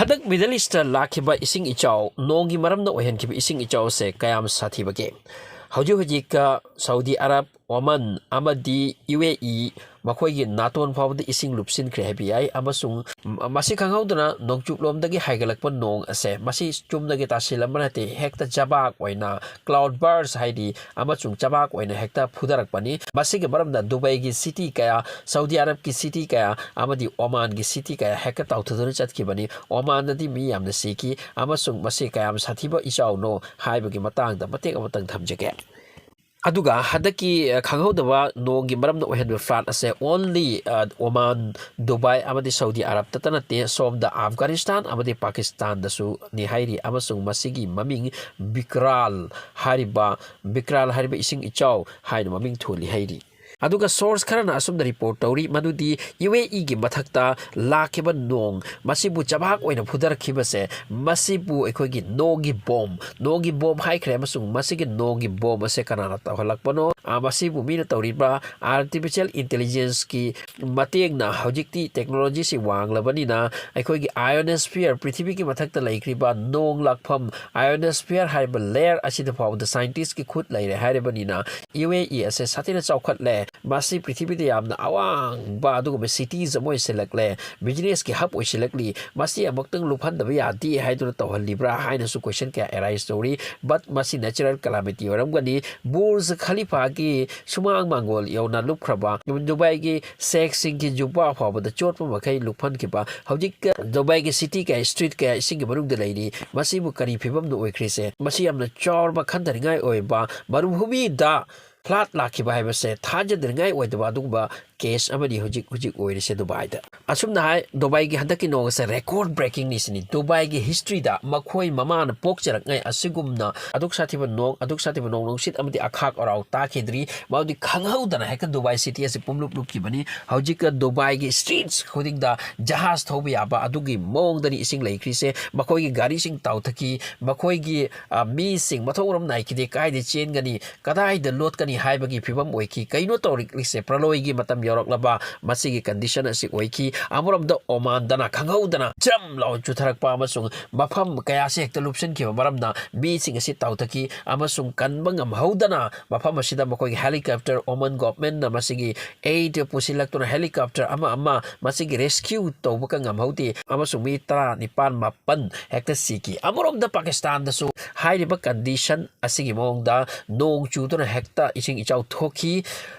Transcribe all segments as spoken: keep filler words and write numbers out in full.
ꯍꯟꯗꯛ Middle East ꯂꯥꯛꯈꯤꯕ ꯏꯁꯤꯡ ꯏꯆꯥꯎ, ꯅꯣꯡꯒꯤ ꯃꯔꯝꯅ ꯑꯣꯏꯍꯟꯈꯤꯕ ꯏꯁꯤꯡ ꯏꯆꯥꯎꯁꯦ ꯀꯌꯥꯝ ꯁꯥꯊꯤꯕꯒꯦ? ꯍꯧꯖꯤꯛ ꯍꯧꯖꯤꯛ ꯁꯥꯎꯗꯤ ꯑꯔꯕ, ꯑꯣꯃꯥꯟ ꯑꯃꯗꯤ ꯌꯨ ꯑꯦ ꯏ ꯃꯈꯣꯏꯒꯤ ꯅꯥꯇꯣꯟ ꯐꯥꯎꯕꯗ ꯏꯁꯤꯡ ꯂꯨꯞꯁꯤꯟꯈ꯭ꯔꯦ ꯍꯥꯏꯕ ꯌꯥꯏ꯫ ꯑꯃꯁꯨꯡ ꯃꯁꯤ ꯈꯪꯍꯧꯗꯅ ꯅꯣꯡꯆꯨꯞꯂꯣꯝꯗꯒꯤ ꯍꯥꯏꯒꯠꯂꯛꯄ ꯅꯣꯡ ꯑꯁꯦ ꯃꯁꯤ ꯆꯨꯝꯅꯒꯤ ꯇꯥꯁꯤꯜꯂꯝꯕ ꯅꯠꯇꯦ, ꯍꯦꯛꯇ ꯖꯕꯥꯛ ꯑꯣꯏꯅ, cloud burst ꯍꯥꯏꯗꯤ, ꯑꯃꯁꯨꯡ ꯖꯕꯥꯛ ꯑꯣꯏꯅ ꯍꯦꯛꯇ ꯐꯨꯊꯔꯛꯄꯅꯤ꯫ ꯃꯁꯤꯒꯤ ꯃꯔꯝꯅ ꯗꯨꯕꯥꯏꯒꯤ city ꯀꯌꯥ, ꯁꯥꯎꯗꯤ ꯑꯔꯕꯀꯤ city ꯀꯌꯥ ꯑꯃꯗꯤ ꯑꯣꯃꯥꯟꯒꯤ city ꯀꯌꯥ ꯍꯦꯛꯇ ꯇꯥꯎꯊꯗꯨꯅ ꯆꯠꯈꯤꯕꯅꯤ꯫ ꯑꯣꯃꯥꯟꯗꯗꯤ ꯃꯤ ꯌꯥꯝꯅ ꯁꯤꯈꯤ꯫ ꯑꯃꯁꯨꯡ ꯃꯁꯤ ꯀꯌꯥꯝ ꯁꯥꯊꯤꯕ ꯏꯆꯥꯎꯅꯣ ꯍꯥꯏꯕꯒꯤ ꯃꯇꯥꯡꯗ ꯃꯇꯦꯛ ꯑꯃꯇꯪ ꯊꯝꯖꯒꯦ꯫ ꯑꯗꯨꯒ ꯍꯟꯗꯛꯀꯤ, ꯑ, ꯈꯪꯍꯧꯗꯕ ꯅꯣꯡꯒꯤ ꯃꯔꯝꯅ ꯑꯣꯏꯍꯟꯕ flood ꯑꯁꯦ only, ꯑ, ꯑꯣꯃꯥꯟ, ꯗꯨꯕꯥꯏ ꯑꯃꯗꯤ ꯁꯥꯎꯗꯤ ꯑꯔꯕꯇꯇ ꯅꯠꯇꯦ, ꯁꯣꯝꯗ ꯑꯐꯒꯥꯅꯤꯁꯇꯥꯟ ꯑꯃꯗꯤ ꯄꯥꯀꯤꯁꯇꯥꯟꯗꯁꯨꯅꯤ ꯍꯥꯏꯔꯤ꯫ ꯑꯃꯁꯨꯡ ꯃꯁꯤꯒꯤ ꯃꯃꯤꯡ ꯕꯤꯀ꯭ꯔꯥꯜ ꯍꯥꯏꯔꯤꯕ, ꯕꯤꯀ꯭ꯔꯥꯜ ꯍꯥꯏꯔꯤꯕ ꯏꯁꯤꯡ ꯏꯆꯥꯎ ꯍꯥꯏꯅ ꯃꯃꯤꯡ ꯊꯣꯜꯂꯤ ꯍꯥꯏꯔꯤ꯫ ꯑꯗꯨꯒ source ꯈꯔꯅ ꯑꯁꯨꯝꯅ report ꯇꯧꯔꯤ, ꯃꯗꯨꯗꯤ ꯌꯨ ꯑꯦ ꯏꯒꯤ ꯃꯊꯛꯇ ꯂꯥꯛꯈꯤꯕ ꯅꯣꯡ ꯃꯁꯤꯕꯨ ꯖꯕꯥꯛ ꯑꯣꯏꯅ ꯐꯨꯊꯔꯛꯈꯤꯕꯁꯦ, ꯃꯁꯤꯕꯨ ꯑꯩꯈꯣꯏꯒꯤ ꯅꯣꯡꯒꯤ bomb, ꯅꯣꯡꯒꯤ bomb ꯍꯥꯏꯈ꯭ꯔꯦ꯫ ꯑꯃꯁꯨꯡ ꯃꯁꯤꯒꯤ ꯅꯣꯡꯒꯤ bomb ꯑꯁꯦ ꯀꯅꯥꯅ ꯇꯧꯍꯜꯂꯛꯄꯅꯣ? ꯑ, ꯃꯁꯤꯕꯨ ꯃꯤꯅ ꯇꯧꯔꯤꯕ꯭ꯔꯥ? Artificial intelligenceꯀꯤ ꯃꯇꯦꯡꯅ, ꯍꯧꯖꯤꯛꯇꯤ technologyꯁꯤ ꯋꯥꯡꯂꯕꯅꯤꯅ, ꯑꯩꯈꯣꯏꯒꯤ ionosphere, ꯄ꯭ꯔꯤꯊꯤꯕꯤꯒꯤ ꯃꯊꯛꯇ ꯂꯩꯈ꯭ꯔꯤꯕ ꯅꯣꯡ ꯂꯥꯛꯐꯝ, ionosphere ꯍꯥꯏꯔꯤꯕ layer ꯑꯁꯤꯗ ꯐꯥꯎꯕꯗ scientistꯀꯤ ꯈꯨꯠ ꯂꯩꯔꯦ ꯍꯥꯏꯔꯕꯅꯤꯅ, ꯌꯨ ꯑꯦ ꯏ ꯑꯁꯦ ꯁꯥꯊꯤꯅ ꯆꯥꯎꯈꯠꯂꯦ꯫ ꯃꯁꯤ ꯄ꯭ꯔꯤꯊꯤꯕꯤꯗ ꯌꯥꯝꯅ ꯑꯋꯥꯡꯕ ꯑꯗꯨꯒꯨꯝꯕ cities ꯑꯃ ꯑꯣꯏꯁꯤꯜꯂꯛꯂꯦ, businessꯀꯤ hub ꯑꯣꯏꯁꯤꯜꯂꯛꯂꯤ꯫ ꯃꯁꯤ ꯑꯃꯨꯛꯇꯪ ꯂꯨꯞꯍꯟꯗꯕ ꯌꯥꯗꯦ ꯍꯥꯏꯗꯨꯅ ꯇꯧꯍꯜꯂꯤꯕ꯭ꯔꯥ ꯍꯥꯏꯅꯁꯨ question ꯀꯌꯥ arise ꯇꯧꯔꯤ꯫ But ꯃꯁꯤ natural calamity ꯑꯣꯏꯔꯝꯒꯅꯤ꯫ ꯕꯨꯔꯖ ꯈꯂꯤꯐꯥꯒꯤ ꯁꯨꯃꯥꯡ ꯃꯥꯡꯒꯣꯜ ꯌꯧꯅ ꯂꯨꯞꯈ꯭ꯔꯕ ꯗꯨꯕꯥꯏꯒꯤ ꯁꯦꯈꯁꯤꯡꯒꯤ ꯖꯨꯕꯥ ꯐꯥꯎꯕꯗ ꯆꯣꯠꯄ ꯃꯈꯩ ꯂꯨꯞꯍꯟꯈꯤꯕ꯫ ꯍꯧꯖꯤꯛ ꯗꯨꯕꯥꯏꯒꯤ city ꯀꯌꯥ, street ꯀꯌꯥ ꯏꯁꯤꯡꯒꯤ ꯃꯅꯨꯡꯗ ꯂꯩꯔꯤ꯫ ꯃꯁꯤꯕꯨ ꯀꯔꯤ ꯐꯤꯕꯝꯅ ꯑꯣꯏꯈ꯭ꯔꯤꯁꯦ? ꯃꯁꯤ ꯌꯥꯝꯅ ꯆꯥꯎꯔꯕ ꯈꯟꯊꯅꯤꯡꯉꯥꯏ ꯑꯣꯏꯕ ꯃꯔꯨꯚꯨꯃꯤꯗ flood ꯂꯥꯛꯈꯤꯕ ꯍꯥꯏꯕꯁꯦ ꯊꯥꯖꯗꯅꯤꯡꯉꯥꯏ ꯑꯣꯏꯗꯕ ꯑꯗꯨꯒꯨꯝꯕ case ꯑꯃꯅꯤ ꯍꯧꯖꯤꯛ ꯍꯧꯖꯤꯛ ꯑꯣꯏꯔꯤꯁꯦ ꯗꯨꯕꯥꯏꯗ꯫ ꯑꯁꯨꯝꯅ ꯍꯥꯏ, ꯗꯨꯕꯥꯏꯒꯤ ꯍꯟꯗꯛꯀꯤ ꯅꯣꯡ ꯑꯁꯦ record breakingꯅꯤ ꯁꯤꯅꯤ꯫ ꯗꯨꯕꯥꯏꯒꯤ historyꯗ ꯃꯈꯣꯏ ꯃꯃꯥꯅ ꯄꯣꯛꯆꯔꯛꯉꯩ ꯑꯁꯤꯒꯨꯝꯅ ꯑꯗꯨꯛ ꯁꯥꯊꯤꯕ ꯅꯣꯡ, ꯑꯗꯨꯛ ꯁꯥꯊꯤꯕ ꯅꯣꯡ ꯅꯨꯡꯁꯤꯠ ꯑꯃꯗꯤ ꯑꯈꯥꯛ ꯑꯔꯥꯎ ꯇꯥꯈꯤꯗ꯭ꯔꯤ꯫ ꯃꯗꯨꯗꯤ ꯈꯪꯍꯧꯗꯅ ꯍꯦꯛꯇ ꯗꯨꯕꯥꯏ city ꯑꯁꯤ ꯄꯨꯝꯂꯨꯞ ꯂꯨꯞꯈꯤꯕꯅꯤ꯫ ꯍꯧꯖꯤꯛꯀ ꯗꯨꯕꯥꯏꯒꯤ streets ꯈꯨꯗꯤꯡꯗ ꯖꯍꯥꯖ ꯊꯧꯕ ꯌꯥꯕ ꯑꯗꯨꯒꯤ ꯃꯑꯣꯡꯗꯅꯤ ꯏꯁꯤꯡ ꯂꯩꯈ꯭ꯔꯤꯁꯦ꯫ ꯃꯈꯣꯏꯒꯤ ꯒꯥꯔꯤꯁꯤꯡ ꯇꯥꯎꯊꯈꯤ, ꯃꯈꯣꯏꯒꯤ, ꯑ, ꯃꯤꯁꯤꯡ ꯃꯊꯧ ꯃꯔꯝ ꯅꯥꯏꯈꯤꯗꯦ꯫ ꯀꯥꯏꯗ ꯆꯦꯟꯒꯅꯤ, ꯀꯗꯥꯏꯗ ꯂꯣꯠꯀꯅꯤ ꯍꯥꯏꯕꯒꯤ ꯐꯤꯕꯝ ꯑꯣꯏꯈꯤ꯫ ꯀꯩꯅꯣ ꯇꯧꯔꯛꯂꯤꯁꯦ? ꯄ꯭ꯔꯂꯣꯏꯒꯤ ꯃꯇꯝ ꯌꯧꯔꯛꯂꯕ ꯃꯁꯤꯒꯤ condition ꯑꯁꯤ ꯑꯣꯏꯈꯤ꯫ ꯑꯃꯔꯣꯝꯗ ꯑꯣꯃꯥꯟꯗꯅ ꯈꯪꯍꯧꯗꯅ ꯆ꯭ꯔꯝ ꯂꯥꯎ ꯆꯨꯊꯔꯛꯄ ꯑꯃꯁꯨꯡ ꯃꯐꯝ ꯀꯌꯥꯁꯤ ꯍꯦꯛꯇ ꯂꯨꯞꯁꯤꯟꯈꯤꯕ ꯃꯔꯝꯅ ꯃꯤꯁꯤꯡ ꯑꯁꯤ ꯇꯥꯎꯊꯈꯤ ꯑꯃꯁꯨꯡ ꯀꯟꯕ ꯉꯝꯍꯧꯗꯅ ꯃꯐꯝ ꯑꯁꯤꯗ ꯃꯈꯣꯏꯒꯤ helicopter, Oman governmentꯅ ꯃꯁꯤꯒꯤ aid ꯄꯨꯁꯤꯜꯂꯛꯇꯨꯅ helicopter ꯑꯃ ꯑꯃ ꯃꯁꯤꯒꯤ rescue ꯇꯧꯕꯒ ꯉꯝꯍꯧꯗꯦ ꯑꯃꯁꯨꯡ ꯃꯤ ꯇꯔꯥꯅꯤꯄꯥꯟ ꯃꯥꯄꯟ ꯍꯦꯛꯇ ꯁꯤꯈꯤ꯫ ꯑꯃꯔꯣꯝꯗ ꯄꯥꯀꯤꯁꯇꯥꯟꯗꯁꯨ ꯍꯥꯏꯔꯤꯕ condition ꯑꯁꯤꯒꯤ ꯃꯑꯣꯡꯗ ꯅꯣꯡ ꯆꯨꯗꯨꯅ ꯍꯦꯛꯇ ꯏꯁꯤꯡ ꯏꯆꯥꯎ ꯊꯣꯛꯈꯤ꯫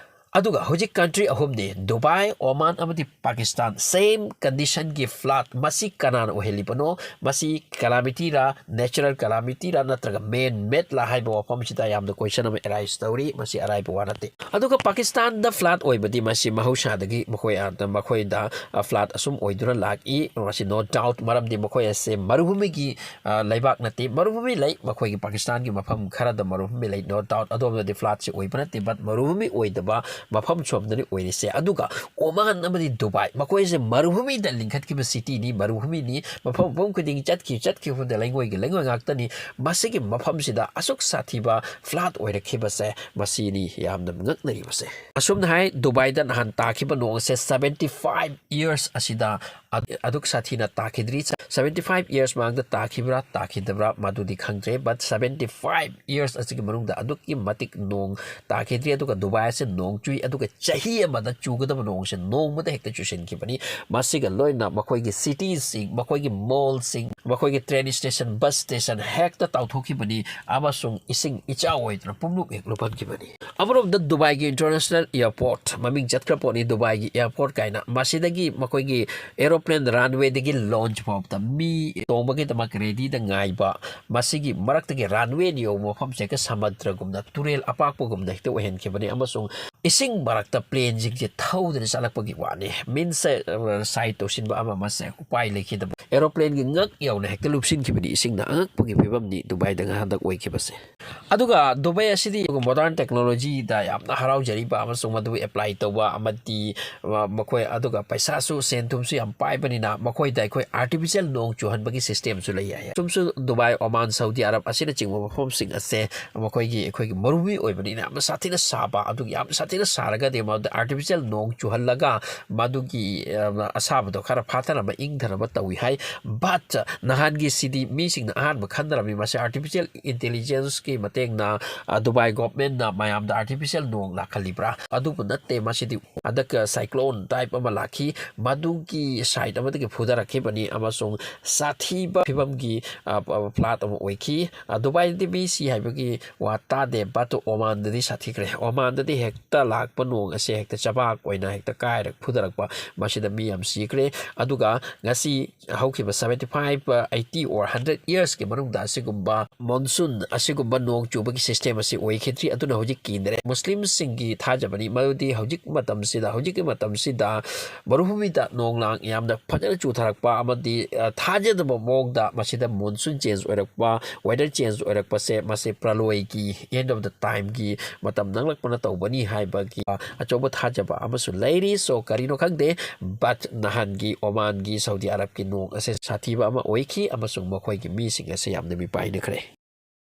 ꯑꯗꯨꯒ ꯍꯧꯖꯤꯛ country ꯑꯍꯨꯝꯅꯤ, ꯗꯨꯕꯥꯏ, ꯑꯣꯃꯥꯟ ꯑꯃꯗꯤ ꯄꯥꯀꯤꯁꯇꯥꯟ, same conditionꯒꯤ flood꯫ ꯃꯁꯤ ꯀꯅꯥꯅ ꯑꯣꯏꯍꯜꯂꯤꯕꯅꯣ? ꯃꯁꯤ calamityꯔꯥ, natural calamityꯔꯥ, ꯅꯠꯇ꯭ꯔꯒ man madeꯂꯥ ꯍꯥꯏꯕ ꯋꯥꯐꯝꯁꯤꯗ ꯌꯥꯝꯅ question ꯑꯃ arise ꯇꯧꯔꯤ꯫ ꯃꯁꯤ ꯑꯔꯥꯏꯕ ꯋꯥ ꯅꯠꯇꯦ꯫ ꯑꯗꯨꯒ ꯄꯥꯀꯤꯁꯇꯥꯟꯗ flood ꯑꯣꯏꯕꯗꯤ ꯃꯁꯤ ꯃꯍꯧꯁꯥꯗꯒꯤ ꯃꯈꯣꯏ, ꯑ, ꯃꯈꯣꯏꯗ, ꯑ, flood ꯑꯁꯨꯝ ꯑꯣꯏꯗꯨꯅ ꯂꯥꯛꯏ꯫ ꯃꯁꯤ no doubt, ꯃꯔꯝꯗꯤ ꯃꯈꯣꯏ ꯑꯁꯦ ꯃꯔꯨꯚꯨꯃꯤꯒꯤ, ꯑ, ꯂꯩꯕꯥꯛ ꯅꯠꯇꯦ꯫ ꯃꯔꯨꯚꯨꯃꯤ ꯂꯩ, ꯃꯈꯣꯏꯒꯤ ꯄꯥꯀꯤꯁꯇꯥꯟꯒꯤ ꯃꯐꯝ ꯈꯔꯗ ꯃꯔꯨꯚꯨꯃꯤ ꯂꯩ, no doubt꯫ ꯑꯗꯣꯝꯗꯗꯤ floodꯁꯤ ꯑꯣꯏꯕ ꯅꯠꯇꯦ, but ꯃꯔꯨꯚꯨꯃꯤ ꯑꯣꯏꯗꯕ ꯃꯐꯝ ꯁꯣꯝꯗꯅꯤ ꯑꯣꯏꯔꯤꯁꯦ꯫ ꯑꯗꯨꯒ ꯑꯣꯃꯥꯟ ꯑꯃꯗꯤ ꯗꯨꯕꯥꯏ, ꯃꯈꯣꯏꯁꯦ ꯃꯔꯨꯚꯨꯃꯤꯗ ꯂꯤꯡꯈꯠꯈꯤꯕ cityꯅꯤ, ꯃꯔꯨꯚꯨꯃꯤꯅꯤ꯫ ꯃꯐꯝ ꯃꯐꯝ ꯈꯨꯗꯤꯡ ꯆꯠꯈꯤ, ꯆꯠꯈꯤ ꯈꯨꯗꯤꯡꯗ ꯂꯩꯉꯣꯏꯒꯤ ꯂꯩꯉꯣꯏ ꯉꯥꯛꯇꯅꯤ꯫ ꯃꯁꯤꯒꯤ ꯃꯐꯝꯁꯤꯗ ꯑꯁꯨꯛ ꯁꯥꯊꯤꯕ flood ꯑꯣꯏꯔꯛꯈꯤꯕꯁꯦ ꯃꯁꯤꯅꯤ ꯌꯥꯝꯅ ꯉꯛꯅꯔꯤꯕꯁꯦ꯫ ꯑꯁꯨꯝꯅ ꯍꯥꯏ, ꯗꯨꯕꯥꯏꯗ ꯅꯍꯥꯟ ꯇꯥꯈꯤꯕ ꯅꯣꯡ ꯑꯁꯦ seventy five years ꯑꯁꯤꯗ ꯑꯗꯨꯛ ꯁꯥꯊꯤꯅ ꯇꯥꯈꯤꯗ꯭ꯔꯤ꯫ Seventy five years ꯃꯃꯥꯡꯗ ꯇꯥꯈꯤꯕ꯭ꯔꯥ ꯇꯥꯈꯤꯗꯕ꯭ꯔꯥ ꯃꯗꯨꯗꯤ ꯈꯪꯗ꯭ꯔꯦ, but seventy five years ꯑꯁꯤꯒꯤ ꯃꯅꯨꯡꯗ ꯑꯗꯨꯛꯀꯤ ꯃꯇꯤꯛ ꯅꯣꯡ ꯇꯥꯈꯤꯗ꯭ꯔꯤ꯫ ꯑꯗꯨꯒ ꯗꯨꯕꯥꯏ ꯑꯁꯤ ꯅꯣꯡ ꯆꯨꯏ, ꯑꯗꯨꯒ ꯆꯍꯤ ꯑꯃꯗ ꯆꯨꯒꯗꯕ ꯅꯣꯡꯁꯦ ꯅꯣꯡꯃꯗ ꯍꯦꯛꯇ ꯆꯨꯁꯤꯟꯈꯤꯕꯅꯤ꯫ ꯃꯁꯤꯒ ꯂꯣꯏꯅꯅ ꯃꯈꯣꯏꯒꯤ cityꯁꯤꯡ, ꯃꯈꯣꯏꯒꯤ mallꯁꯤꯡ, ꯃꯈꯣꯏꯒꯤ train station, bus station ꯍꯦꯛꯇ ꯇꯥꯎꯊꯣꯛꯈꯤꯕꯅꯤ ꯑꯃꯁꯨꯡ ꯏꯁꯤꯡ ꯏꯆꯥꯎ ꯑꯣꯏꯗꯨꯅ ꯄꯨꯝꯂꯨꯞ ꯍꯦꯛ ꯂꯨꯞꯍꯟꯈꯤꯕꯅꯤ꯫ ꯑꯃꯔꯣꯝꯗ ꯗꯨꯕꯥꯏꯒꯤ international airport, ꯃꯃꯤꯡ ꯆꯠꯈ꯭ꯔ ꯄꯣꯠꯅꯤ ꯗꯨꯕꯥꯏꯒꯤ airport ꯀꯥꯏꯅ, ꯃꯁꯤꯗꯒꯤ ꯃꯈꯣꯏꯒꯤ aeroplane runwayꯗꯒꯤ launch ꯐꯥꯎꯕꯗ ꯃꯤ ꯇꯣꯡꯕꯒꯤꯗꯃꯛ readyꯗ ꯉꯥꯏꯕ, ꯃꯁꯤꯒꯤ ꯃꯔꯛꯇꯒꯤ runway ꯌꯧꯕ ꯃꯐꯝꯁꯦ ꯍꯦꯛꯇ ꯁꯃꯨꯗ꯭ꯔꯒꯨꯝꯅ, ꯇꯨꯔꯦꯜ ꯑꯄꯥꯛꯄꯒꯨꯝꯅ ꯍꯦꯛꯇ ꯑꯣꯏꯍꯟꯈꯤꯕꯅꯤ ꯑꯃꯁꯨꯡ ꯏꯁꯤꯡ ꯃꯔꯛꯇ planeꯁꯤꯡꯁꯦ ꯊꯧꯗꯨꯅ ꯆꯠꯂꯛꯄꯒꯤ ꯋꯥꯅꯤ꯫ Means, ꯑ, side ꯇꯧꯁꯤꯟꯕ ꯑꯃ ꯑꯃꯁꯦ ꯎꯄꯥꯏ ꯂꯩꯈꯤꯗꯕ꯫ Aeroplaneꯒꯤ ꯉꯛ ꯌꯧꯅ ꯍꯦꯛꯇ ꯂꯨꯞꯁꯤꯟꯈꯤꯕꯅꯤ ꯏꯁꯤꯡꯅ꯫ ꯑꯉꯛꯄꯒꯤ ꯐꯤꯕꯝꯅꯤ ꯗꯨꯕꯥꯏꯗ ꯍꯟꯗꯛ ꯑꯣꯏꯈꯤꯕꯁꯦ꯫ ꯑꯗꯨꯒ ꯗꯨꯕꯥꯏ ꯑꯁꯤꯗꯤ modern technologyꯗ ꯌꯥꯝꯅ ꯍꯔꯥꯎꯖꯔꯤꯕ ꯑꯃꯁꯨꯡ ꯃꯗꯨ apply ꯇꯧꯕ ꯑꯃꯗꯤ, ꯑ, ꯃꯈꯣꯏ, ꯑꯗꯨꯒ ꯄꯩꯁꯥꯁꯨ, ꯁꯦꯟ ꯊꯨꯝꯁꯨ ꯌꯥꯝ ꯄꯥꯏꯕꯅꯤꯅ ꯃꯈꯣꯏꯗ ꯑꯩꯈꯣꯏ artificial ꯅꯣꯡ ꯆꯨꯍꯟꯕꯒꯤ systemꯁꯨ ꯂꯩ ꯍꯥꯏ꯫ ꯁꯨꯝꯁꯨ ꯗꯨꯕꯥꯏ, ꯑꯣꯃꯥꯟ, ꯁꯥꯎꯗꯤ ꯑꯔꯕ ꯑꯁꯤꯅꯆꯤꯡꯕ ꯃꯐꯝꯁꯤꯡ ꯑꯁꯦ ꯃꯈꯣꯏꯒꯤ, ꯑꯩꯈꯣꯏꯒꯤ ꯃꯔꯨꯃꯤ ꯑꯣꯏꯕꯅꯤꯅ ꯌꯥꯝꯅ ꯁꯥꯊꯤꯅ ꯁꯥꯕ, ꯑꯗꯨꯒ ꯌꯥꯝꯅ ꯁꯥꯊꯤꯅ ꯁꯥꯔꯒꯗꯤ ꯃꯗꯨꯗ artificial ꯅꯣꯡ ꯆꯨꯍꯜꯂꯒ ꯃꯗꯨꯒꯤ, ꯑ, ꯑꯁꯥꯕꯗꯣ ꯈꯔ ꯐꯥꯊꯅꯕ, ꯏꯪꯊꯅꯕ ꯇꯧꯏ ꯍꯥꯏ꯫ But ꯅꯍꯥꯟꯒꯤꯁꯤꯗꯤ ꯃꯤꯁꯤꯡꯅ ꯑꯍꯥꯟꯕ ꯈꯟꯅꯔꯝꯃꯤ, ꯃꯁꯤ artificial intelligence ꯀꯤ ꯃꯇꯦꯡꯅ, ꯑ, ꯗꯨꯕꯥꯏ government ꯅ ꯃꯌꯥꯝꯗ artificial ꯅꯣꯡ ꯂꯥꯛꯍꯜꯂꯤꯕ꯭ꯔꯥ? ꯑꯗꯨꯕꯨ ꯅꯠꯇꯦ, ꯃꯁꯤꯗꯤ ꯍꯟꯗꯛ cyclone type ꯑꯃ ꯂꯥꯛꯈꯤ, ꯃꯗꯨꯒꯤ side ꯑꯃꯗꯒꯤ ꯐꯨꯊꯔꯛꯈꯤꯕꯅꯤ ꯑꯃꯁꯨꯡ ꯁꯥꯊꯤꯕ ꯐꯤꯕꯝꯒꯤ, ꯑ, ꯄ-, flood ꯑꯃ ꯑꯣꯏꯈꯤ꯫ ꯑ, ꯗꯨꯕꯥꯏꯗꯗꯤ ꯃꯤ ꯁꯤ ꯍꯥꯏꯕꯒꯤ ꯋꯥ ꯇꯥꯗꯦ, but ꯑꯣꯃꯥꯟꯗꯗꯤ ꯁꯥꯊꯤꯈ꯭ꯔꯦ꯫ ꯑꯣꯃꯥꯟꯗꯗꯤ ꯍꯦꯛꯇ ꯂꯥꯛꯄ ꯅꯣꯡ ꯑꯁꯦ ꯍꯦꯛꯇ ꯆꯕꯥꯛ ꯑꯣꯏꯅ ꯍꯦꯛꯇ ꯀꯥꯏꯔꯛ ꯐꯨꯊꯔꯛꯄ, ꯃꯁꯤꯗ ꯃꯤ ꯌꯥꯝ ꯁꯤꯈ꯭ꯔꯦ꯫ ꯑꯗꯨꯒ ꯉꯁꯤ ꯍꯧꯈꯤꯕ seventy five, eighty or hundred years ꯀꯤ ꯃꯅꯨꯡꯗ ꯑꯁꯤꯒꯨꯝꯕ monsoon, ꯑꯁꯤꯒꯨꯝꯕ ꯅꯣꯡ ꯆꯨꯕꯒꯤ system ꯑꯁꯤ ꯑꯣꯏꯈꯤꯗ꯭ꯔꯤ꯫ ꯑꯗꯨꯅ ꯍꯧꯖꯤꯛ ꯀꯤꯅꯔꯦ꯫ ꯃꯨꯁꯂꯤꯝꯁꯤꯡꯒꯤ ꯊꯥꯖꯕꯅꯤ, ꯃꯗꯨꯗꯤ ꯍꯧꯖꯤꯛ ꯃꯇꯝꯁꯤꯗ, ꯍꯧꯖꯤꯛꯀꯤ ꯃꯇꯝꯁꯤꯗ ꯃꯔꯨꯚꯨꯃꯤꯗ ꯅꯣꯡ ꯂꯥꯡ ꯌꯥꯝꯅ ꯐꯖꯅ ꯆꯨꯊꯔꯛꯄ ꯑꯃꯗꯤ, ꯑ, ꯊꯥꯖꯗꯕ ꯃꯑꯣꯡꯗ ꯃꯁꯤꯗ monsoon change ꯑꯣꯏꯔꯛꯄ, weather change ꯑꯣꯏꯔꯛꯄꯁꯦ, ꯃꯁꯤ ꯄ꯭ꯔꯂꯣꯏꯒꯤ, end of the time ꯒꯤ ꯃꯇꯝ ꯅꯛꯂꯛꯄꯅ ꯇꯧꯕꯅꯤ ꯍꯥꯏꯕꯒꯤ, ꯑ, ꯑꯆꯧꯕ ꯊꯥꯖꯕ ꯑꯃꯁꯨ ꯂꯩꯔꯤ꯫ So, ꯀꯔꯤꯅꯣ ꯈꯪꯗꯦ, but ꯅꯍꯥꯟꯒꯤ ꯑꯣꯃꯥꯟꯒꯤ ꯁꯥꯎꯗꯤ ꯑꯔꯕꯀꯤ ꯅꯣꯡ ꯑꯁꯦ ꯁꯥꯊꯤꯕ ꯑꯃ ꯑꯣꯏꯈꯤ ꯑꯃꯁꯨꯡ ꯃꯈꯣꯏꯒꯤ ꯃꯤꯁꯤꯡ ꯑꯁꯦ ꯌꯥꯝꯅ ꯃꯤꯄꯥꯏꯅꯈ꯭ꯔꯦ꯫